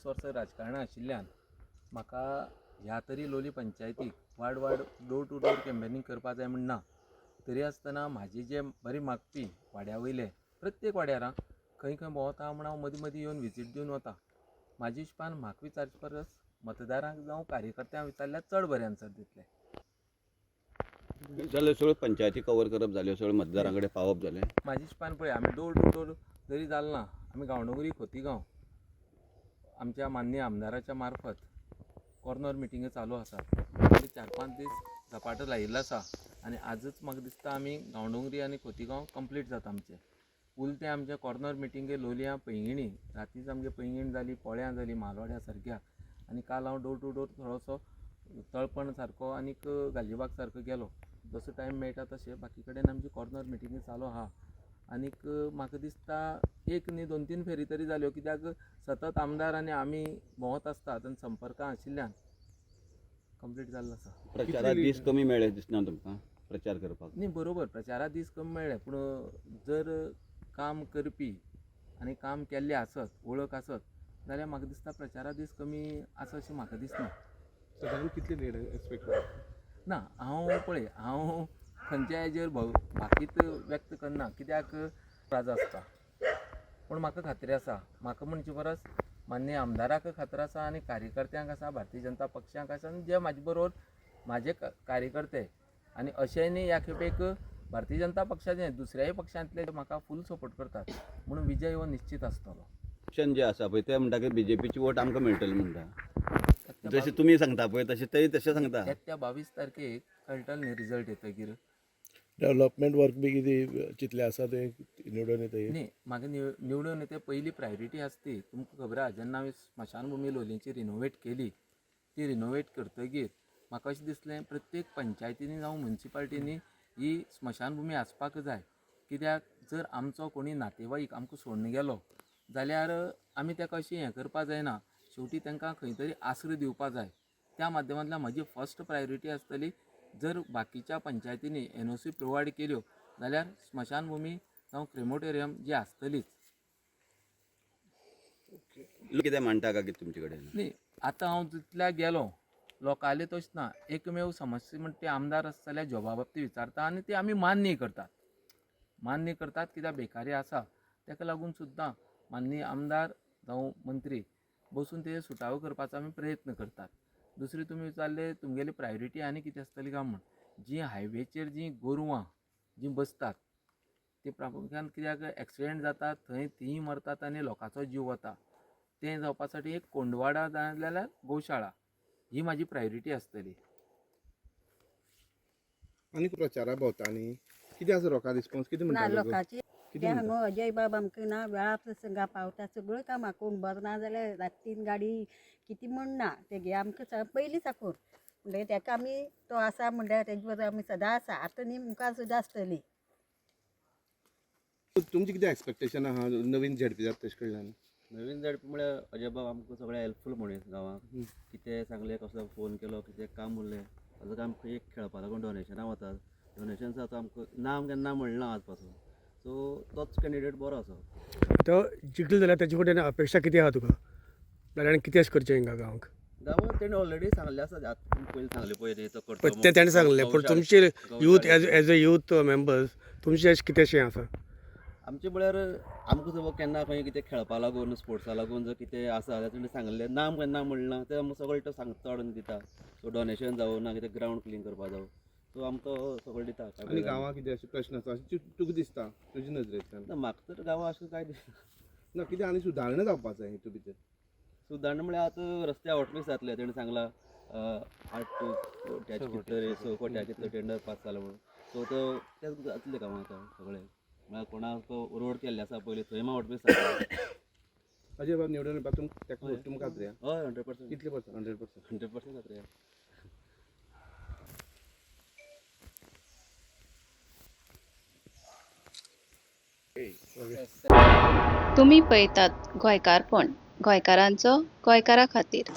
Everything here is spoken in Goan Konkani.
वर्सां राजकारणां आशिल्ल्यान म्हाका ह्या तरी लोलयें पंचायतीक ward ward door to door campaigning करपा जाय म्हण ना, तरी आसतना म्हाजी जे बरे मागपी वाड्या वयले प्रत्येक वाड्यार आं खंय खंय भोंवता म्हण हांव मदीं मदीं येवन विजीट दिवन वता. म्हाज्या हिशपान म्हाका विचारचे परस मतदारांक जावं कार्यकर्त्यांक विचारल्यार चड बरें आन्सर दितले. जाल्यार सगळ्यो पंचायती कवर करप जाल्यो, सगळ्यो मतदारां कडेन पावप जालें. म्हाज्या हिशपान पळय आमी डोर टू डोर जरी जालें ना, आमी गांवडोंगरी खोतीगांव आमच्या माननीय आमदाराच्या मार्फत कॉर्नर मिटिंग्यो चालू आसात. आनी 4-5 दीस झपाटो लायिल्लो आसा आनी आजच म्हाका दिसता आमी गांवडोंगरी आनी खोतीगांव कंप्लीट जाता आमचें. उरलें तें आमचें कॉर्नर मिटिंगे लोलयां पैंगिणी, रातीच आमगे पैंगीण जाली, पोळ्यां जाली, म्हालवाड्या सारक्या. आनी काल हांव डोर टू डोर थोडोसो तळपण सारको आनीक गालजीबाग सारको गेलो. जसो टायम मेळटा तशें बाकी कडेन आमची कॉर्नर मिटिंगी चालू आहा. आनीक म्हाका दिसता एक न्ही 2-3 फेरी तरी जाल्यो, कित्याक सतत आमदार आनी आमी भोंवत आसतात आनी संपर्कां आशिल्ल्यान कंप्लीट जाल्लो आसा. प्रचाराक दीस कमी मेळ्ळे दिसना तुमकां प्रचार करपाक? न्ही बरोबर, प्रचारा दीस कमी मेळ्ळे, पूण जर काम करपी आनी काम केल्लें आसत, वळख आसत जाल्यार म्हाका दिसता प्रचारा दीस कमी आसा अशें म्हाका दिसना. सादारण कितले लीड एक्सपेक्ट करता? ना, हांव पळय हांव खंयच्या हेजेर भाकीत व्यक्त करना, कित्याक राजा आसता. पूण म्हाका खात्री आसा, म्हाका म्हणचे परस माननीय आमदाराक खात्री आसा आनी कार्यकर्त्यांक आसा, भारतीय जनता पक्षाक आसा आनी जे म्हाजे बरोबर म्हाजे कार्यकर्ते आनी अशेंय न्ही ह्या खेपेक भारतीय जनता पक्षाचे दुसऱ्याय पक्षांतले म्हाका फूल सपोर्ट करतात, म्हणून विजय हो निश्चीत आसतलो. ऑप्शन जे आसा पळय ते म्हणटा की बीजेपीची वोट आमकां मेळटली म्हणटा, जशें तुमी सांगता पळय तशें तेय तशें सांगता. त्या 22 तारखेक कळटलें न्ही रिजल्ट येतकीर. डेव्हलपमेंट वर्क बी कितें चिंतलें आसा तुवें निवडून येतकीर? न्ही, म्हाका निवडून येते पयली प्रायोरिटी आसा ती तुमकां खबर आहा, जेन्ना हांवें स्मशानभुमी लोलयेंची रिनोवेट केली, ती रिनोवेट करतकीर म्हाका अशें दिसलें प्रत्येक पंचायतींनी जावं मुन्सिपाल्टींनी ही स्मशानभुमी आसपाक जाय. कित्याक जर आमचो कोणी नातेवाईक आमकां सोडून गेलो जाल्यार आमी ताका अशें हें करपा जायना, शेवटी तांकां खंय तरी आसरो दिवपा जाय. त्या माध्यमांतल्यान म्हजी फर्स्ट प्रायोरिटी आसतली जर बाकीच्या पंचायतींनी NOC provide केल्यो जाल्यार स्मशानभुमी जावं क्रिमोटेरियम जी आसतलीच. लोक कितें म्हणटा काय कितें तुमचे कडेन? न्ही, आतां हांव जितल्या गेलो लोकांले तशें ना, एकमेव समस्या म्हणटा ती आमदार आसा जाल्यार जॉबा बाबतींत विचारता आनी ती आमी मान्य करतात, मान्य करतात कित्याक बेकारी आसा ताका लागून सुद्दां माननीय आमदार जावं मंत्री बसून ते सुटावो करपाचो आमी प्रयत्न करतात. दुसरें तुमी विचारलें तुमगेली प्रायोरिटी आनी कितें आसतली काय म्हूण, जीं हायवेचेर जीं गोरवां जीं बसतात ती प्रामुख्यान कित्याक एक्सिडेंट जाता थंय तींय मरतात आनी लोकांचो जीव वता, तें जावपा साठी एक कोंडवाडा जाल्यार गोशाळा ही म्हाजी प्रायोरिटी आसतली. आनी प्रचारा भोंवतानी कितें आसा लोकां रिस्पॉन्स कितें ना म्हणटा लोक? लोकांची कितें ते म्हणटा? हांगा अजय बाब आमकां ना वेळा प्रसंगा पावता, सगळ्यो कामां कोण बरो ना जाल्यार रातीन गाडी कितें म्हण ना तेगे आमकां पयलीं साकून म्हणटगीर तेका आमी तो आसा म्हणल्यार तेजे बरोबर आमी सदां आसा, आतां न्ही मुखार सुद्दां आसतली. तुमचें कितें एक्सपेक्टेशन आहा नवीन झेडपी जाता तेजे कडल्यान? नवीन झेडपी म्हळ्यार अजय बाब आमकां सगळें हेल्पफूल मनीस गांवांक, कितें सांगलें कसलो फोन केलो कितें काम उरलें आतां आमकां एक खेळपा लागून डोनेशनां वतात, डोनेशन आतां आमकां ना केन्ना म्हणलें ना आज पासून, सो तोच कॅन्डिडेट बरो आसा. तो जिखलो जाल्यार ताचे कडेन अपेक्षा कितें आहा तुका, जाल्यार आनी कितें अशें करचें हिंगा गांवांक? गांवांत तेणें ऑलरेडी सांगलें आसा, आतां पयलीं सांगलें पळय तो करता. पण तें ताणें सांगलें, पूण तुमचे youth as a youth members तुमचें अशें कितें अशें आसा? आमचें म्हळ्यार आमकां समज केन्ना खंय कितें खेळपा लागून स्पोर्ट्सा लागून जर कितें आसा जाल्यार तेणें सांगलें ना केन्ना म्हणलें तें आमकां सगळें तो सांगता हाडून दिता. सो डोनेशन जावं ना कितें ग्रावंड क्लीन करपा जावं, सो आमकां तो सगळें दिता. आनी गांवांत कितें अशे प्रश्न आसा अशें तुका दिसता तुज्या नजरेंतल्यान? ना म्हाका तर गांवां अशें कांय दिसना. ना कितें आनी सुदारणा जावपा जाय हितून भितर? सुदारणा म्हळ्यार आतां रस्ते आवटमीस जातले तेणें सांगलां 8 कोट्याचे कितें तरी 6 कोट्याचे कितें टेंडर पास जालां म्हणून, सो तो तेच जातले कामां आतां सगळें. म्हळ्यार कोणाक रोड केल्ले आसा पयलीं थंय आवटमीस जातले. अजय बाब निवडून येवपाक ताका तुमकां खात्री आहा? हय, 100%. कितले पर्संट? 100%. 100% खात्री आहा. तुमी पळयतात गोंयकारपण, गोंयकारांचो गोंयकारा खातीर.